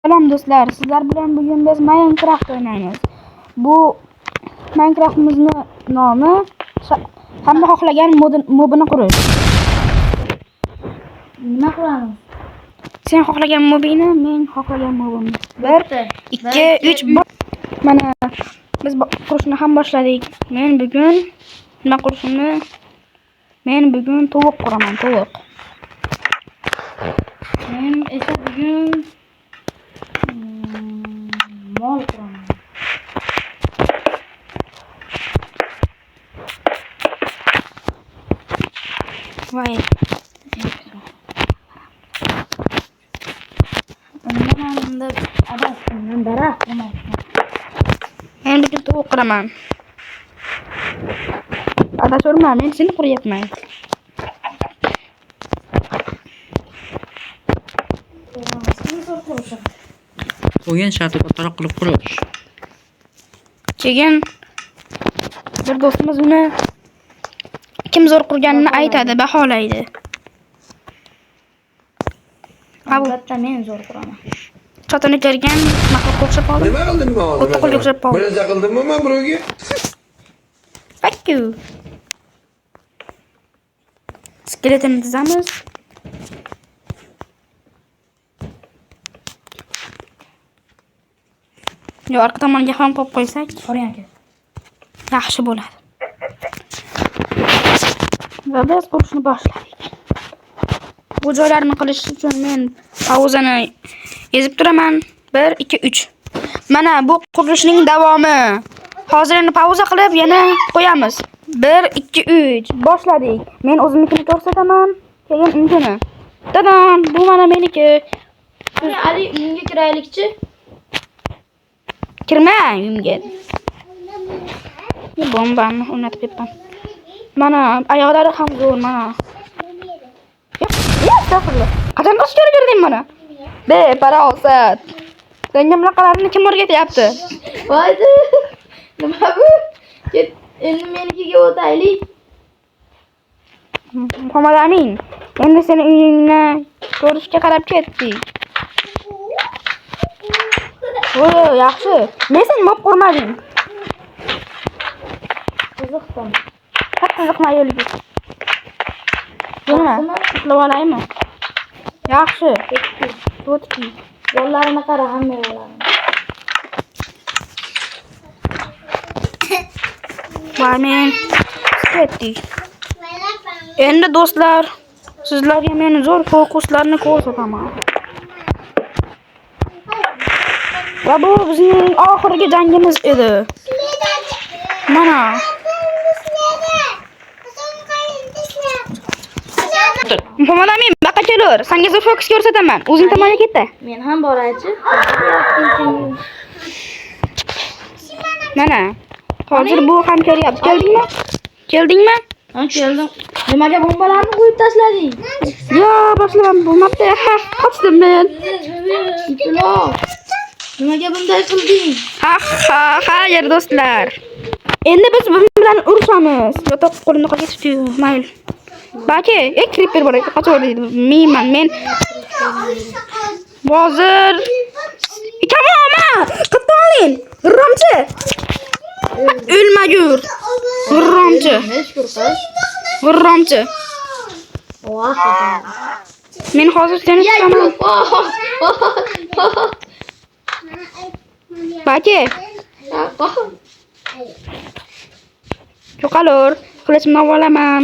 Salom do'stlar, sizlar bilan bugun biz Minecraft o'ynaymiz. Bu Minecraftimizni nomi hamma xohlagan mobini qurish. Nima qilamiz? Sen xohlagan mobingni, men xohlagan mobimni. 1, 2, 3. Mana biz qurishni ham boshladik. Men bugun nima qurishimni, men bugun tovuq quraman, tovuq. Men esa bugun mol quraman. Voy. Undan unda adashdim, daraxt qurmoqchiman. Men bugun tovuq quraman. Adashurma, men seni quryapman. Kim zo'r qurishim? O'yin sharti kattaroq qilib qurish. Keyin bir do'stimiz uni kim zo'r qurganini aytadi, baholaydi. Ha, bu Albatta men zo'r quraman. chotini ko'rgan maxluqqa o'xshab qoldi. Nima qildim men hozir? O'tda qo'lga o'xshab qoldi. Bir narsa qildimmi men birovga? Fuck you. Skeletini tuzamiz. Yo, orqa tomonga ham qo'yib qo'ysak Qo'ring aka. yaxshi bo'ladi. Va biz qurishni boshladik. Bu joylarni qilish uchun men pauzani ezib turaman. 1, 2, 3. Mana bu qurilishning davomi. Hozir endi pauza qilib yana qo'yamiz. 1, 2, 3. Boshladik. Men o'zimnikini ko'rsataman, keyin unikini. Tadam, bu mana meniki. Ali, Ali uyingga kiraylikchi. Kirma uyimga. Bombani o'rnatib ketdim. Mana oyoqlari ham zo'r mana. Yo'q, astag'firullah. Qachon qilishga o'rgatding mana? Be, parosat. Senga bunaqalarni kim o'rgatyapti? Voy. Nima bu? Ket, endi menikiga o'taylik. Muhammad Amin, endi seni uyingni ko'rishga qarab ketdik. O, yaxshi. Men seni mob qurmadim. Qiziqdim. Ha, qiziqma yo'lga. Nima? Uxlab olaymi? Yaxshi. To'tki. Yo'llarini qara, hamma yo'llarini. Va men ketdik. Endi do'stlar, sizlarga men zo'r fokuslarni ko'rsataman. Va bu bizning oxirgi jangimiz edi. Mana. Muhammad Amin, baqa kelur. Senga zo'r fokus ko'rsataman. O'zing tomonga ketdi. Men ham boraychi. Mana. Hozir bu ham ko'ryapti. Keldingmi? Keldingmi? Ha, keldim. Nimaga bombalarni qo'yib tashlading? Yo, boshlamam bo'lmabdi. Ha, qochdim men. Iflos. Nimaga bunday qilding? Ha, ha, xayr do'stlar. Endi biz bunun bilan urushamiz. Yotoq qo'limda qolib ketibdi. Mayli. Baki, creeper bor ekan, qochib deydi. Miyman men. Hozir Kamoma! Qattoling. G'irromchi. O'lmagur. G'irromchi. Ne shukur qil. G'irromchi. Voh. Men hozir seni tutaman. Baki, yo'qolur. Qilichimni olib olaman.